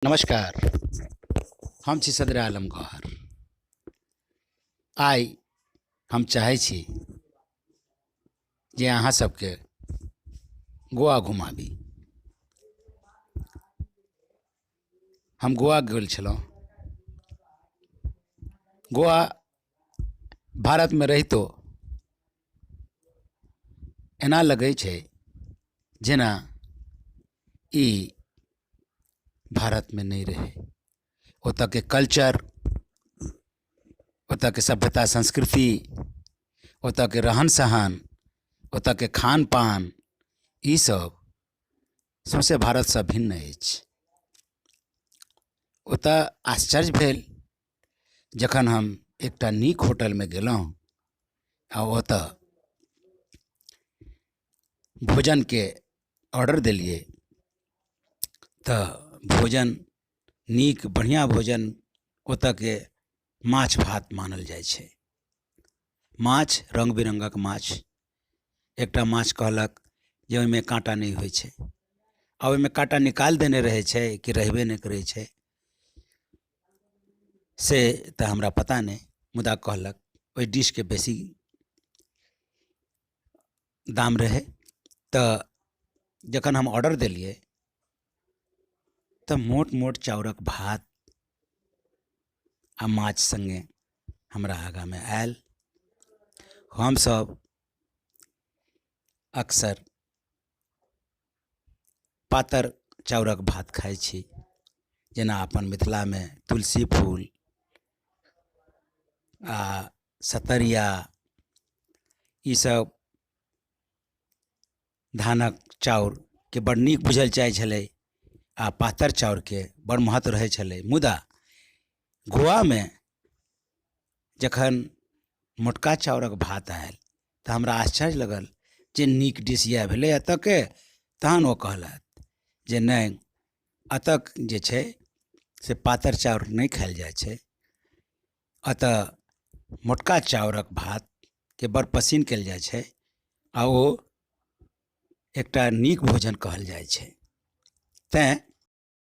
नमस्कार, हम छी सदर आलम गौहर। आइ हम चाहै छी जे अहाँ सबके गोवा घुमाबी। हम गोवा गेल छलहुँ। गोवा भारतमे रहितो एना लगै छै जेना ई भारतमे नहि रहै। ओतऽके कल्चर, ओतऽके सभ्यता संस्कृति, ओतऽके रहन सहन, ओतऽके खान पान, ईसब सौँसे भारतसँ भिन्न अछि। ओतऽ आश्चर्य भेल जखन हम एकटा नीक होटलमे गेलहुँ आओर ओतऽ भोजनके ऑर्डर देलियै तऽ भोजन नीक बढ़िआँ भोजन ओतयके माछ भात मानल जाइ छै। माछ रङ्ग बिरङ्गक माछ, एकटा माछ कहलक जे ओहिमे काँटा नहि होइ छै आ ओहिमे काँटा निकालि देने रहै छै कि रहबे नहि करै छै, से तऽ हमरा पता नहि, मुदा कहलक ओहि डिशके बेसी दाम रहै। तऽ जखन हम ऑर्डर देलियै तऽ मोट मोट चाउरक भात आ माछ सङ्गे हमरा आगाँमे आयल। हमसभ अक्सर पातर चाउरक भात खाइ छी, जेना अपन मिथिलामे तुलसी फूल आ सतरिया ईसभ धानक चाउरके बड़ नीक बुझल जाइ छलै आ पातर चाउरके बड़ महत्व रहै छलै। मुदा गोवामे जखन मोटका चाउरक भात आयल तऽ हमरा आश्चर्य लगल जे नीक डिश इएह भेलै एतयके। तहन ओ कहलथि जे नहि, एतय जे छै से पातर चाउर नहि खायल जाइ छै, एतय मोटका चाउरक भातके बड़ पसिन्न कयल जाइ छै आ ओ एकटा नीक भोजन कहल जाइ छै। तैँ